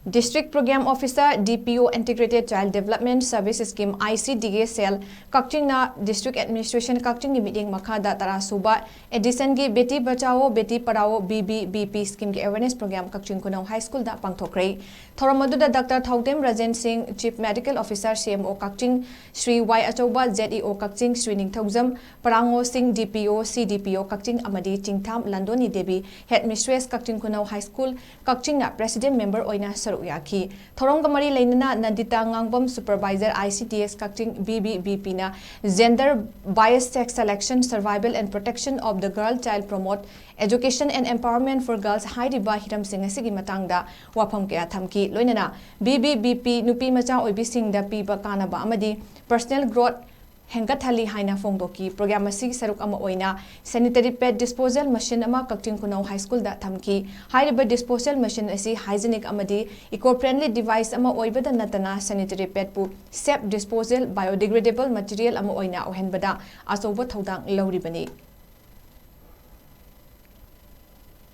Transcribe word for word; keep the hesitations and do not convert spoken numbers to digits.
District Program Officer, D P O, Integrated Child Development Service Scheme, I C D A cell, ꯀꯛꯆꯤꯡꯅ District Administration ꯀꯛꯆꯤꯡꯒꯤ ꯃꯤꯠꯌꯦꯡ ꯃꯈꯥꯗ ꯇꯔꯥ ꯁꯨꯕ edition ꯒꯤ Beti Bachao Beti Padhao, B B B P scheme ꯒꯤ awareness program ꯀꯛꯆꯤꯡ ꯈꯨꯅꯧ High School ꯗ ꯄꯥꯡꯊꯣꯛꯈ꯭ꯔꯦ꯫ ꯊꯧꯔꯝ ꯑꯗꯨꯗ Doctor ꯊꯧꯗꯦꯝ Rajen ꯁꯤꯡ, Chief Medical Officer, C M O ꯀꯛꯆꯤꯡ, ꯁ꯭ꯔꯤ ꯋꯥꯏ ꯑꯆꯧꯕ, Z E O ꯀꯛꯆꯤꯡ, ꯁ꯭ꯔꯤ ꯅꯤꯡꯊꯧꯖꯝ ꯄꯔꯥꯉꯣ ꯁꯤꯡ, D P O, C D P O ꯀꯛꯆꯤꯡ, ꯑꯃꯗꯤ ꯆꯤꯡꯊꯥꯝ ꯂꯥꯟꯗꯣꯅꯤ Devi, Headmistress ꯀꯛꯆꯤꯡ ꯈꯨꯅꯧ High School, ꯀꯛꯆꯤꯡꯅ President Member ꯑꯣꯏꯅ ꯁꯔꯨꯛ ꯌꯥꯈꯤ꯫ ꯊꯧꯔꯝꯒ ꯃꯔꯤ ꯂꯩꯅꯅ ꯅꯟꯗꯤꯇꯥ ꯉꯥꯡꯕꯝ, Supervisor, I C D S Kakching, B B B P ꯅ Gender Bias Sex Selection, Survival and Protection of the Girl Child, Promote Education and Empowerment for Girls ꯍꯥꯏꯔꯤꯕ ꯍꯤꯔꯝꯁꯤꯡ ꯑꯁꯤꯒꯤ ꯃꯇꯥꯡꯗ ꯋꯥꯐꯝ ꯀꯌꯥ ꯊꯝꯈꯤ꯫ ꯂꯣꯏꯅꯅ B B B P ꯅꯨꯄꯤ ꯃꯆꯥ ꯑꯣꯏꯕꯤꯁꯤꯡꯗ ꯄꯤꯕ ꯀꯥꯟꯅꯕ ꯑꯃꯗꯤ personal growth ꯍꯦꯟꯒꯠꯍꯜꯂꯤ ꯍꯥꯏꯅ ꯐꯣꯡꯗꯣꯛꯈꯤ꯫ Program ꯑꯁꯤꯒꯤ ꯁꯔꯨꯛ ꯑꯃ ꯑꯣꯏꯅ sanitary pad disposal machine ꯑꯃ ꯀꯛꯆꯤꯡ ꯈꯨꯅꯧ High School ꯗ ꯊꯝꯈꯤ꯫ ꯍꯥꯏꯔꯤꯕ disposal machine ꯑꯁꯤ hygienic ꯑꯃꯗꯤ eco-friendly device ꯑꯃ ꯑꯣꯏꯕꯗ ꯅꯠꯇꯅ sanitary pad ꯄꯨ safe disposal, biodegradable material ꯑꯃ ꯑꯣꯏꯅ ꯑꯣꯏꯍꯟꯕꯗ ꯑꯆꯧꯕ ꯊꯧꯗꯥꯡ ꯂꯧꯔꯤꯕꯅꯤ꯫